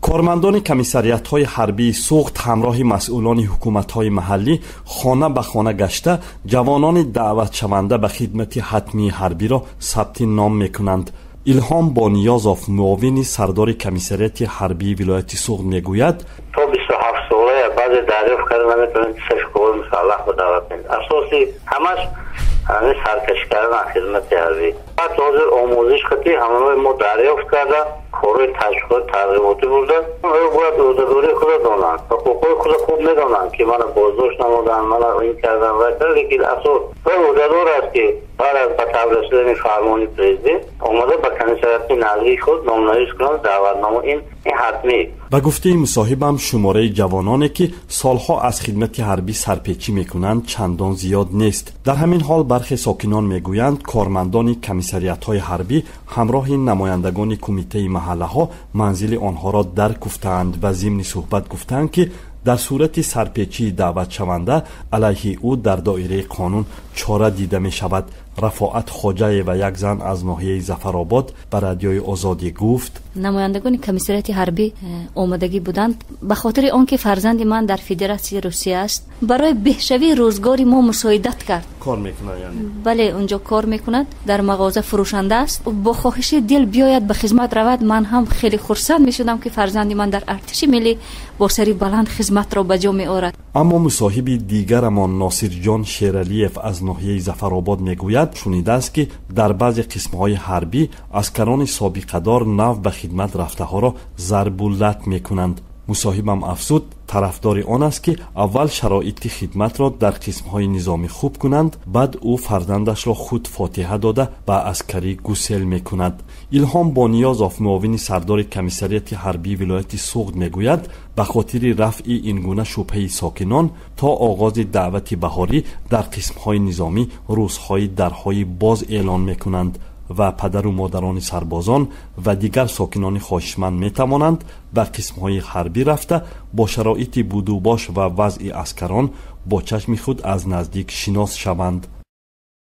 Кормандони комиссариатҳои ҳарбии Суғд ҳамроҳи масъулони ҳукуматҳои маҳаллӣ хона ба хона гашта, ҷавонони даъватшаванда ба хидмати ҳатмии ҳарбиро сабти ном мекунанд. Илҳом Бониёзов, муовини сардори комиссариати ҳарбии вилояти Суғд, мегӯяд: то 27 сола баъзе дарёфт карда наметавонед, сафи қувваи мусаллаҳ ба даъват кунед. Асоси ҳамаш ҳамин саркашӣ кардан аз хидмати ҳарбӣ. Баъд ҳозир омӯзиш хати ҳамаи мо дарёфт карда, корҳои ташвиқот тарғиботӣ бурда, оё бояд ӯҳдадории худро донанд, ҳуқуқҳои худро хуб медонанд, ки мана боздошт намуданд, мана ин карданд ва лекин асос ва ӯҳдадор аст, ки баъд аз ба таб расидани фармони президент омада ба комиссариати наздики худ номнавис кунанд, даъватнома ин ҳатмӣ. Ба гуфтаи мусоҳибам, шумораи ҷавононе, ки солҳо аз хидмати ҳарбӣ сарпечӣ мекунанд, чандон зиёд нест. Дар ҳамин ҳол бархе сокинон мегӯянд, кормандони комиссариатҳои ҳарбӣ ҳамроҳи намояндагони кумитаи маҳаллаҳо манзили онҳоро даркуфтаанд ва зимни суҳбат гуфтаанд, ки дар сурати сарпечии даъватшаванда алайҳи ӯ дар доираи қонун чора дида мешавад. Рафоат Хоҷаева, як зан аз ноҳияи Зафаробод, ба Радиои Озодӣ гуфт: намояндагони комиссариати ҳарбӣ омадагӣ буданд, ба хотири он ки фарзанди ман дар Федератсияи Русия аст, барои беҳшавии рӯзгори мо мусоидат кард. Кор мекунад яъне? Бале, унҷо кор мекунад, дар мағоза фурӯшанда аст. Бо хоҳиши дил биёяд, ба хизмат равад. Ман ҳам хеле хурсанд мешудам, ки фарзанди ман дар артиши миллӣ бо сари баланд хизматро ба ҷо меорад. Аммо мусоҳиби дигарамон Носирҷон Шералиев аз ноҳияи Зафаробод мегӯяд, шунидааст, ки дар баъзе қисмҳои ҳарбӣ аскарони собиқадор нав ба хидмат рафтаҳоро зарбу лат мекунанд. Мусоҳибам афзуд, тарафдори он аст, ки аввал шароити хидматро дар қисмҳои низомӣ хуб кунанд, баъд ӯ фарзандашро худ фотиҳа дода ба аскарӣ гусел мекунад. Илҳом Бониёзов, муовини сардори комиссариати ҳарбии вилояти Суғд, мегӯяд, ба хотири рафъи ин гуна шубҳаи сокинон то оғози даъвати баҳорӣ дар қисмҳои низомӣ рӯзҳои дарҳои боз эълон мекунанд ва падару модарони сарбозон ва дигар сокинони хоҳишманд метавонанд ба қисмҳои ҳарбӣ рафта, бо шароити будубош ва вазъи аскарон бо чашми худ аз наздик шинос шаванд.